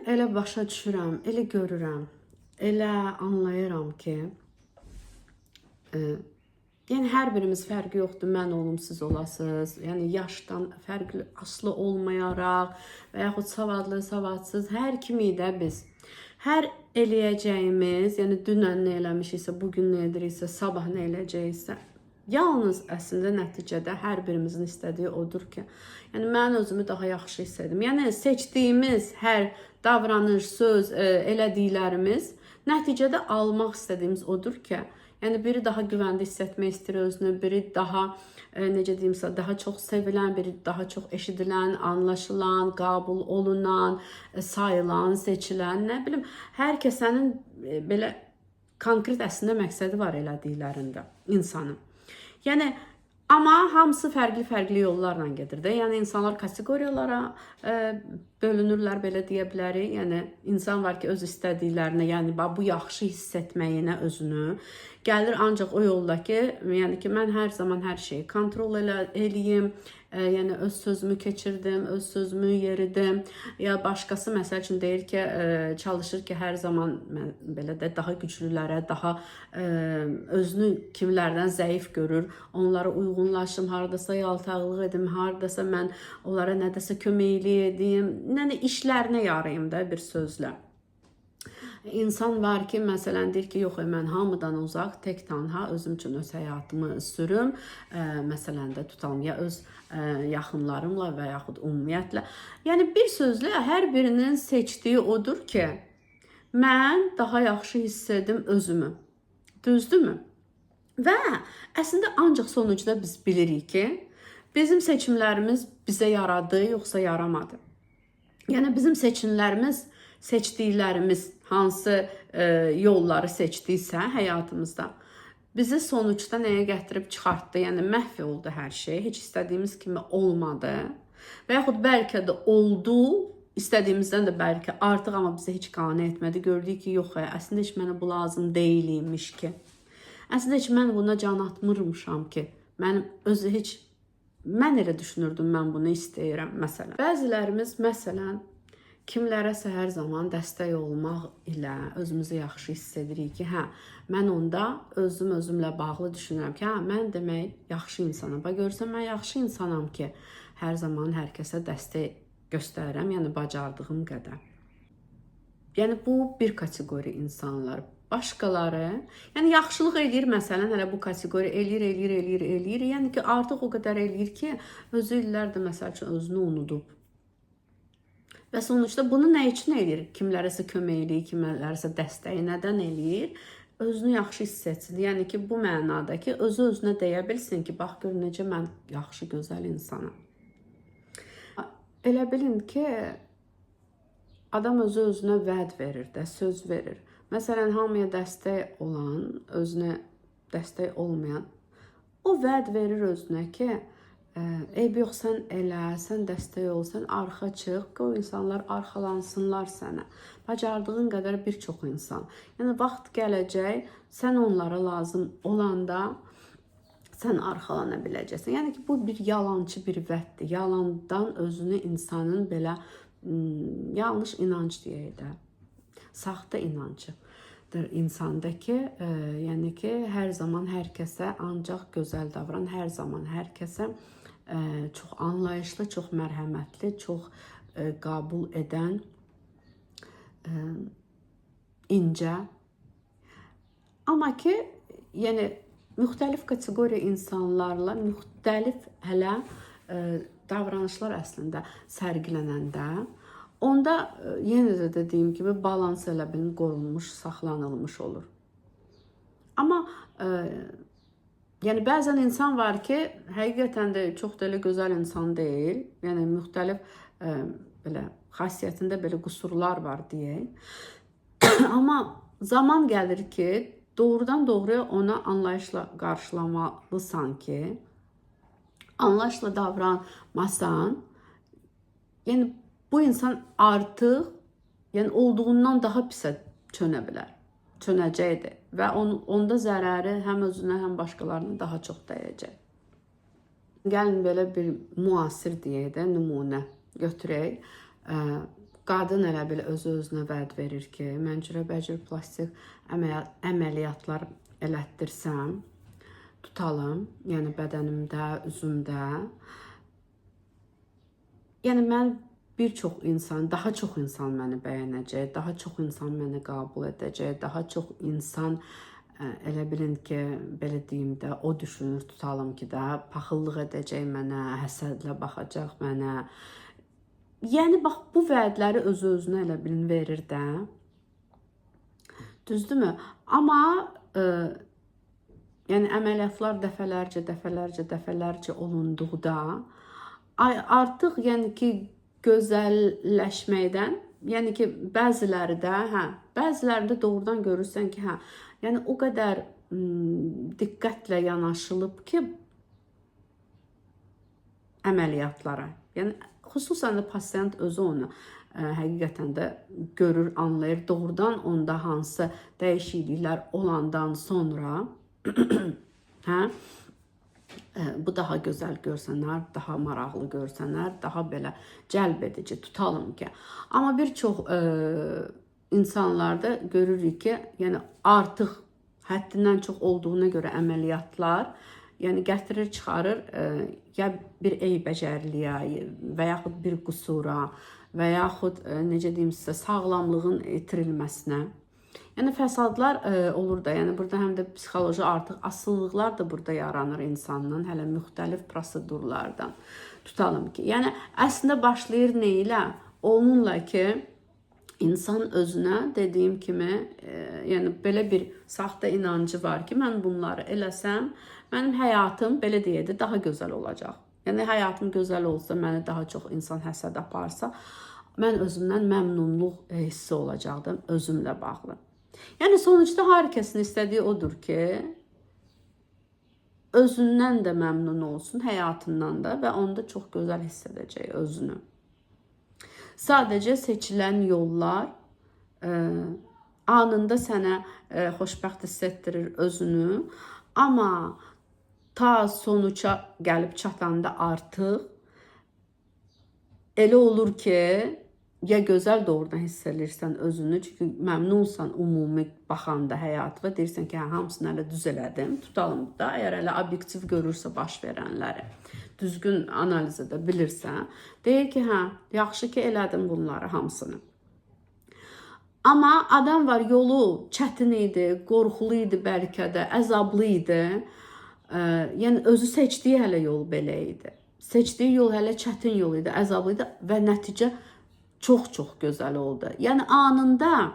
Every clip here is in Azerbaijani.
elə başa düşürəm, elə görürəm, elə anlayıram ki, yəni hər birimiz fərqi yoxdur. Mən olum, siz olasınız. Yəni yaşdan fərqli asılı olmayaraq və yaxud savadlı, savadsız hər kimi də biz hər eləyəcəyimiz, yəni dünən nə eləmişiksə, bu gün nə ediriksə, sabah nə eləyəcəyiksə, yalnız əslində nəticədə hər birimizin istədiyi odur ki, yəni mən özümü daha yaxşı hiss edim. Yəni seçdiyimiz hər davranış, söz, elədiklərimiz nəticədə almaq istədiyimiz odur ki, yəni biri daha güvəndə hiss etmək istəyir özünü, biri daha necə deyim sizə, daha çox sevilən, biri daha çox eşidilən, anlaşılan, qəbul olunan, sayılan, seçilən, nə bilim, hər kəsənin belə konkret əslində məqsədi var elədiklərində insanın. Yəni amma hamısı fərqli-fərqli yollarla gedir də. Yəni insanlar kateqoriyalara bölünürlər, belə deyə bilərik. Yəni insan var ki, öz istədiklərinə, yəni bax bu yaxşı hiss etməyinə özünü gəlir ancaq o yolda ki, yəni ki mən hər zaman hər şeyi kontrol eləyim, yəni öz sözümü keçirdim, öz sözümü yeridim. Ya başqası məsəl üçün deyir ki, çalışır ki, hər zaman mən belə də daha güclülərə, daha özünü kimlərdən zəif görür, onlara uyğunlaşım, hardasa yaltaqlıq edim, hardasa mən onlara nədəsə köməklik edim, yəni işlərinə yarayım da bir sözlə. İnsan var ki, məsələn deyir ki, yox, mən hamıdan uzaq, tək tanha özüm üçün öz həyatımı sürüm. Məsələn də tutalım ya öz yaxınlarımla və yaxud ümumiyyətlə. Yəni bir sözlə hər birinin seçdiyi odur ki, mən daha yaxşı hiss edim özümü. Düzdürmü? Və əslində ancaq sonucda biz bilirik ki, bizim seçimlərimiz bizə yaradı, yoxsa yaramadı. Yəni bizim seçimlərimiz, seçdiklərimiz hansı yolları seçdiksə həyatımızda bizi sonuçda nəyə gətirib çıxartdı? Yəni məhv oldu hər şey. Heç istədiyimiz kimi olmadı. Və yaxud bəlkə də oldu, istədiyimizdən də bəlkə artıq, amma bizi heç qane etmədi. Gördük ki, yox, əslində heç mənə bu lazım deyil imiş ki. Əslində heç mən buna can atmırmışam ki. Mənim özü heç mən elə düşünürdüm, mən bunu istəyirəm məsələn. Bəzilərimiz məsələn kimlərəsə hər zaman dəstək olmaq ilə özümüzü yaxşı hiss edirik ki, hə, mən onda özüm özümlə bağlı düşünürəm ki, hə, mən demək yaxşı insanam. Bax görürsən, mən yaxşı insanam ki, hər zaman hər kəsə dəstək göstərirəm, yəni bacardığım qədər. Yəni bu bir kateqoriya insanlar. Başqaları, yəni yaxşılıq eləyir məsələn, hələ bu kateqoriya eləyir, eləyir, eləyir, eləyir. Yəni ki, artıq o qədər eləyir ki, özü illərdir məsəl üçün özünü unudub. Və sonuçda bunu nə üçün eləyir? Kimlərəsə kömək eləyir, kimlərəsə dəstəyi nədən eləyir? Özünü yaxşı hiss etsin. Yəni ki, bu mənada ki, özü özünə deyə bilsin ki, bax gör necə mən yaxşı, gözəl insanam. Elə bilin ki, adam özü özünə vəd verir də, söz verir. Məsələn, hamıya dəstək olan, özünə dəstək olmayan, o vəd verir özünə ki, eybi yox, sən elə, sən dəstək ol, sən arxa çıx, qoy insanlar arxalansınlar sənə. Bacardığın qədər bir çox insan. Yəni vaxt gələcək, sən onlara lazım olanda sən arxalana biləcəksən. Yəni ki, bu bir yalançı bir vəddir. Yalandan özünü insanın belə yanlış inanc deyək də, saxta inancıdır insandakı, yəni ki, hər zaman hər kəsə ancaq gözəl davran, hər zaman hər kəsə çox anlayışlı, çox mərhəmətli, çox qəbul edən, incə. Amma ki, yəni müxtəlif kateqoriya insanlarla müxtəlif hələ davranışlar əslində sərgilənəndə, onda yenə də dediyim kimi balans elə bilin qorunmuş, saxlanılmış olur. Amma yəni bəzən insan var ki, həqiqətən də çox da elə gözəl insan deyil. Yəni müxtəlif belə xasiyyətində belə qüsurlar var deyək. Amma zaman gəlir ki, doğrudan doğruya ona anlayışla qarşılamalısan ki, anlayışla davranmasan, yəni bu insan artıq yəni olduğundan daha pisə çönə bilər. Çönəcəkdir və onda zərəri həm özünə, həm başqalarına daha çox dəyəcək. Gəlin belə bir müasir deyək də nümunə götürək. qadın elə bil özü-özünə vəd verir ki, mən cürəbəcür plastik əməliyyatlar elətdirsəm, tutalım, yəni bədənimdə, üzümdə. Yəni mən bir çox insan, daha çox insan məni bəyənəcək, daha çox insan məni qəbul edəcək, daha çox insan elə bilin ki, belə deyim də, o düşünür, tutalım ki də, paxıllıq edəcək mənə, həsədlə baxacaq mənə. Yəni bax bu vədləri özü-özünə elə bilin verir də. Düzdürmü? Amma yəni əməliyyatlar dəfələrcə, dəfələrcə, dəfələrcə olunduqda artıq yəni ki gözəlləşməkdən, yəni ki bəziləri də, hə, bəzilərində doğrudan görürsən ki, hə, yəni o qədər diqqətlə yanaşılıb ki əməliyyatlara. Yəni xüsusən də pasiyent özü onu həqiqətən də görür, anlayır. Doğrudan onda hansı dəyişikliklər olandan sonra hə, bu daha gözəl görsənər, daha maraqlı görsənər, daha belə cəlb edici, tutalım ki. Amma bir çox insanlarda görürük ki, yəni artıq həddindən çox olduğuna görə əməliyyatlar, yəni gətirir, çıxarır ya bir eybəcərliyə və yaxud bir qüsura və yaxud necə deyim sizə, sağlamlığın itirilməsinə. Yəni fəsadlar olur da, yəni burada həm də psixoloji artıq asılılıqlar da burada yaranır insandan, hələ müxtəlif prosedurlardan tutalım ki. Yəni əslində başlayır nə ilə? Onunla ki, insan özünə dediyim kimi, yəni belə bir saxta inancı var ki, mən bunları eləsəm, mənim həyatım, belə deyək də, daha gözəl olacaq. Yəni həyatım gözəl olsa, məni daha çox insan həsəd aparsa, mən özümdən məmnunluq hissi olacaqdım özümlə bağlı. Yəni sonuçda hər kəsin istədiyi odur ki, özündən də məmnun olsun, həyatından da və onda çox gözəl hiss edəcək özünü. Sadəcə seçilən yollar anında sənə xoşbəxt hiss etdirir özünü, amma ta sonuca gəlib çatanda artıq elə olur ki, ya gözəl doğrudan hiss eləyirsən özünü, çünki məmnunsan ümumi baxanda həyatına, deyirsən ki, hə, hamısını hələ düz elədim, tutalım da, əgər elə obyektiv görürsə baş verənləri, düzgün analiz edə bilirsən, deyir ki, hə, yaxşı ki, elədim bunları hamısını. Amma adam var, yolu çətin idi, qorxulu idi bəlkə də, əzablı idi. Yəni özü seçdiyi hələ yol belə idi. Seçdiyi yol hələ çətin yol idi, əzablı idi və nəticə çox-çox gözəl oldu. Yəni anında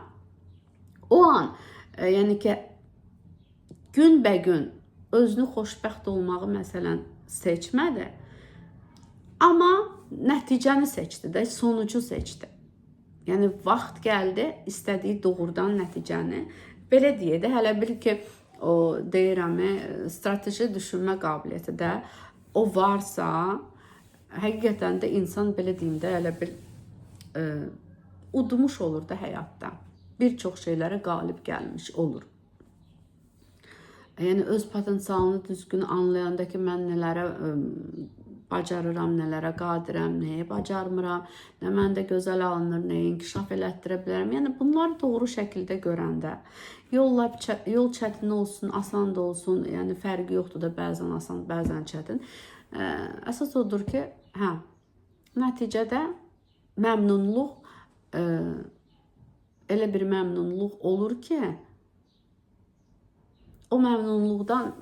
o an, yəni ki günbəgün özünü xoşbəxt olmağı məsələn seçmədi. Amma nəticəni seçdi də, sonucu seçdi. Yəni vaxt gəldi, istədiyi doğrudan nəticəni. Belə deyək də, hələ bil ki, o deyirəm, strateji düşünmə qabiliyyəti də o varsa, həqiqətən də insan belə deyim də, elə bil udmuş olur da həyatda. Bir çox şeylərə qalib gəlmiş olur. Yəni öz potensialını düzgün anlayanda ki, mən nələrə bacarıram, nələrə qadirəm, nəyə bacarmıram, nə məndə gözəl alınır, nəyi inkişaf elətdirə bilərəm. Yəni bunları doğru şəkildə görəndə yol çətin olsun, asan da olsun, yəni fərqi yoxdur da, bəzən asan, bəzən çətin. Əsas odur ki, hə, nəticədə məmnunluq, elə bir məmnunluq olur ki, o məmnunluqdan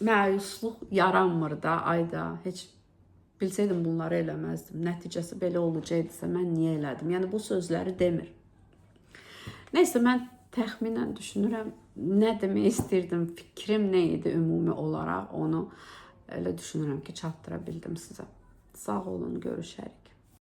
məyusluq yaranmır da, ayda, heç bilsəydim bunları eləməzdim, nəticəsi belə olacaqdısa mən niyə elədim? Yəni bu sözləri demir. Neysə, mən təxminən düşünürəm, nə demək istirdim, fikrim nə idi ümumi olaraq, onu elə düşünürəm ki, çatdıra bildim sizə. Sağ olun, görüşərik.